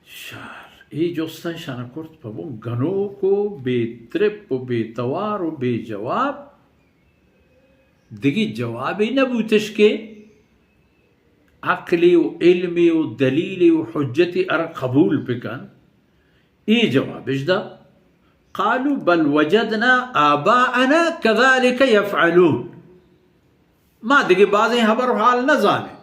شر، اے جستاں شان کرت پہ بن گنوک و بے ترپ و بے توار و بے جواب، دگہ جوابے نہ بوتش کہ عقلے و علمے و دلیلے و حجتے ارا قبول بکن۔ اے جوابش دا، قالوا بل وجدنا آباءنا كذلك يفعلون۔ ما دگہ بازیں حبر و حال نہ زانیں۔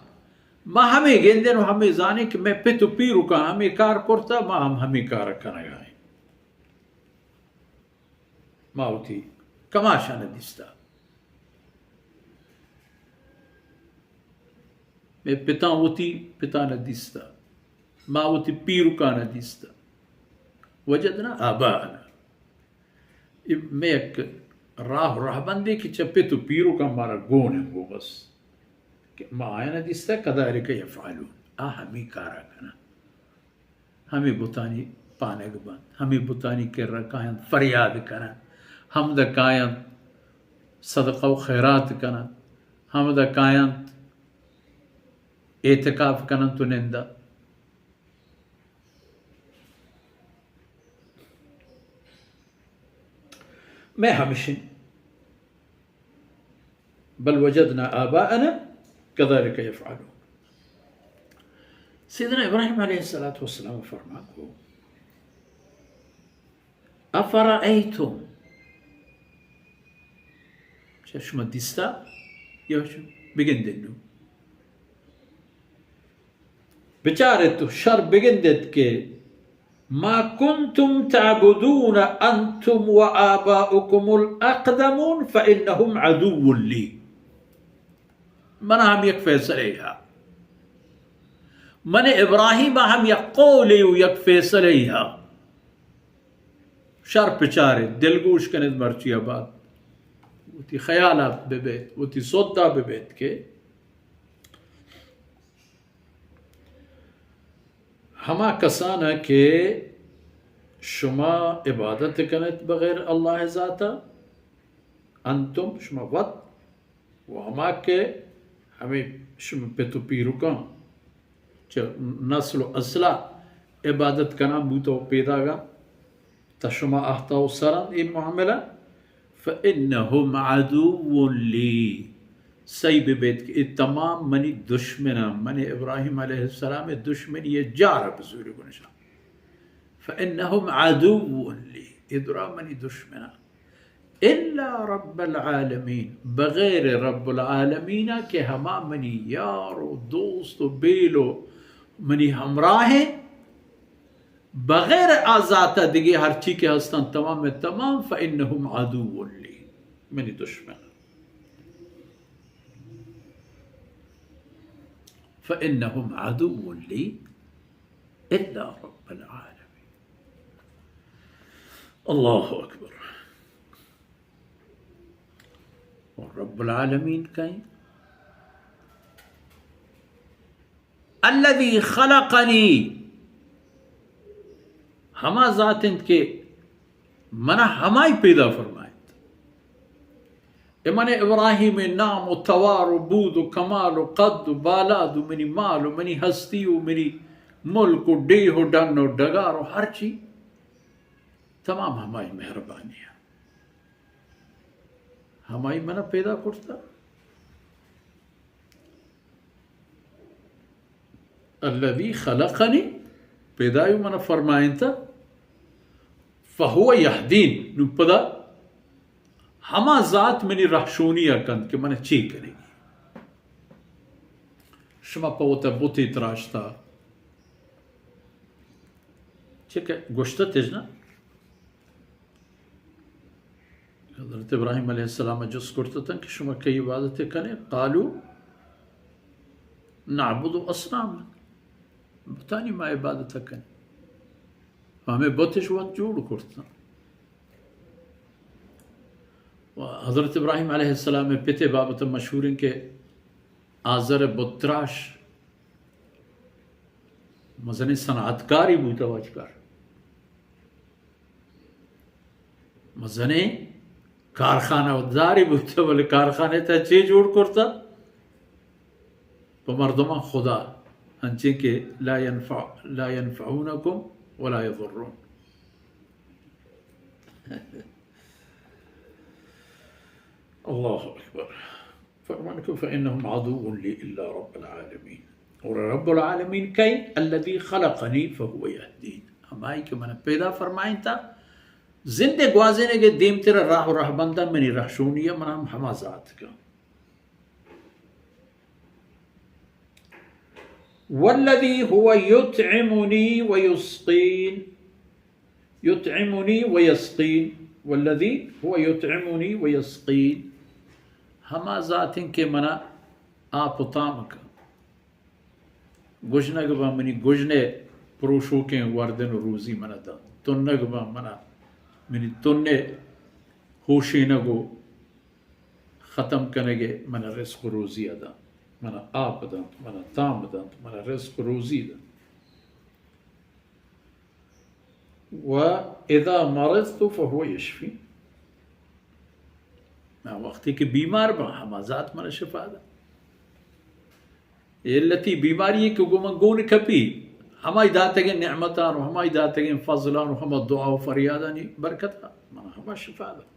ما ہمے گندیں و ہمے زانیں کہ مئے پت و پیرکاں ہمے کار کرتا، ما ہم ہمے کار کنگا ایں۔ ما وتی کماشاں نہ دیستا۔ مئے پتاں وتی پتاں نہ دیستا۔ ما وتی پیرکاں نہ دیستا۔ وجدنا آباءنا۔ اے مئے یک راہ و رہبندے کہ چہ پت و پیرکاں مارا گون انت، گو بس کہ ما آیاں نہ دیستا، كذلك يفعلون، آ ہمے کارا کناں۔ ہمے بتانی پانگ بنت، ہمے بتانی کرا کاینت فریاد کننت، ہمدا کاینت صدقہ و خیرات کننت، ہمدا کاینت اعتکاف کننت و نندا۔ مئے ہمشن، بل وجدنا آباءنا كذلك يفعلون۔ سیدنا ابراہیم علیہ الصلوۃ والسلام فرمان کو، افرأیتم، چہ شما دیستا؟ یا شما بگندن نو۔ بچارت و شر بگندت کہ ما کنتم تعبدون انتم و آباؤکم الاقدمون فانهم عدو لی۔ من ہم یک فیصلہ ہا، من ابراہیم ہم یک قولے و یک فیصلہ ہا۔ شر بچارت، دلگوش کنت، مرچی ءَ بعد وتی خیالات ببیت، وتی سودا ببیت کہ ہما کسانا کہ شما عبادت کنت بغیر اللہ ذاتا، انتم، شما وت، و ہما کہ ہمے شمئے پت و پیرکاں چہ نسل و اصلا عبادت کنان بوتہ و پیداگا، تا شما اہتا و سرند اے معاملہ، فإنهم عدو لی، سہی ببیت کہ اے تمام منی دشمناں، من ابراہیم علیہ السلام دشمنی جارا بزوری گنشان۔ فإنهم عدو لی، اے درا منی دشمناں۔ الا رب العالمین، بغیر رب العالمین ءَ کہ ہما منی یار و دوست و بیل و منی ہمراہ ایں، بغیر آ ذات ءَ دگہ ہرچی کہ ہستاں تمام ءِ تمام، فإنهم عدو لی، منی دشمن۔ فإنهم عدو لی الا رب العالمین۔ اللہ اکبر۔ اور رب العالمین کئے؟ الذی خلقنی، ہما ذات انت کہ منا ہمائی پیدا فرمائنت۔ اے من ابراہیم نام و توار و بود و کمال و قد و بالاد و منی مال و منی ہستی و منی ملک و ڈیہ و ڈن و ڈگار و ہرچی، تمام ہمائی مہربانی ءَ۔ ہمائی منا پیدا کرتا۔ الذی خلقنی، پیدایو منا فرمائنتا، فهو یهدین، نو پدا ہما ذات منی رہشونی ءَ کنت کہ من چی کنگی۔ شما پہ وتا بتے تراشتا، چہ کہ گوشتتش نا؟ حضرت ابراہیم علیہ السلام ءَ جست کرت اتن کہ شما کئی عبادت ءَ کنے؟ قالوا نعبد اصناما، بتانی ما عبادت ءَ کنے۔ ہمے بتش وت جوڑ کرت اتن۔ و حضرت ابراہیم علیہ السلام ءِ پت ءِ بابت ءَ مشہور انت کہ آزر ءِ بت تراش مزنیں صنعتکاری بوتہ، واجکار۔ مزنیں کارخانہ دارے بوتہ، بلے کارخانہ تہ چے جوڑ کرتہ؟ پہ مردمان خدا، انچیں کہ لا ينفع، لا ينفعونكم ولا يضرون. اللہ اکبر. فرمان کہ فإنهم عدو لي إلا رب العالمين. اور رب العالمین کئے؟ الذي خلقني فهو يهدين. ہمائی کہ من پیدا فرمائینتا، زندے گوازینگے دیمتر راہ و رہبندا منی رہشونی، من ہم ہما ذات کا. والذي هو يطعمني ويسقين. يطعمني ويسقين. والذي هو يطعمني ويسقين. ہما ذاتیں کہ منا آپ و تام کن. گژنگ باں، منی گژن ء پروشوکیں وردن و روزی من ء دنت. تنگ باں، من ء منی تن ء ہوشینگ و ختم کنگ ء من ء رزق و روزی ء دنت. من ء آپ دنت، من ء تام دنت، من ء رزق و روزی دنت. و اذا مرضت فهو يشفين. وقتی کہ بیمار باں، ہما ذات من ء شفا دنت. علتی بیماری کہ گوں من گون کپی، ہمائی داتگیں نعمتان و ہمائی داتگیں فضلان و ہما دعا و فریادانی برکت ء من ء ہما شفا دنت.